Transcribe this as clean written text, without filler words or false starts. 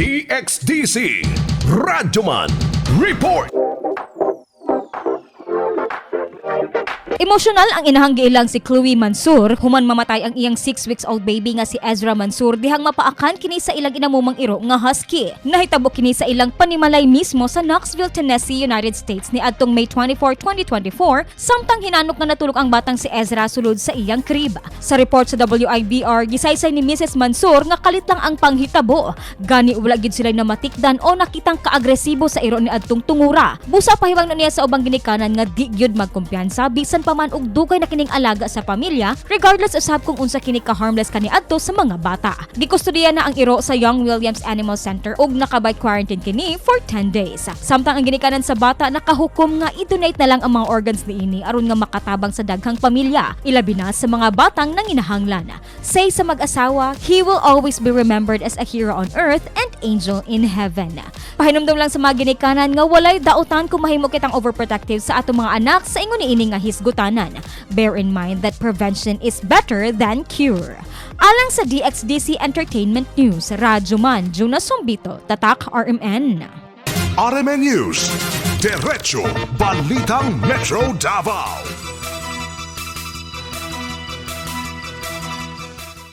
DXDC Radyoman Report. Emosyonal ang inahang giilang si Chloe Mansur human mamatay ang iyang 6 weeks old baby nga si Ezra Mansur dihang mapaakan kini sa ilang inamumang iro nga husky. Nahitabo kini sa ilang panimalay mismo sa Knoxville, Tennessee, United States ni adtong May 24, 2024, samtang hinanok nga natulog ang batang si Ezra sulod sa iyang crib. Sa report sa WIBR, gisaysay ni Mrs. Mansur nga kalit lang ang panghitabo. Gani wala gid sila namatikdan o nakitang kaagresibo sa iro ni adtong tungura. Busa pahiwang na niya sa ubang ginikanan nga di gyud magkumpiyansa bisan pa man og dugay na kining alaga sa pamilya, regardless usab kung unsa kini ka harmless kaniadto sa mga bata. Gikustudiya na ang iro sa Young Williams Animal Center ug nakabay quarantine kini for 10 days. Samtang ang ginikanan sa bata nakahukom nga i-donate na lang ang mga organs niini aron nga makatabang sa daghang pamilya, ilabi na sa mga batang nanginahanglan. Say sa mag-asawa, he will always be remembered as a hero on earth and angel in heaven. Pahinumdum lang sa mga ginikanan nga walay dautan kung mahimo kitang overprotective sa atong mga anak sa ingon niini nga hisgutanan. Bear in mind that prevention is better than cure. Alang sa DXDC Entertainment News, Radyoman, Juna Sumbito, Tatak RMN. RMN News. Diretso Balitang Metro Davao.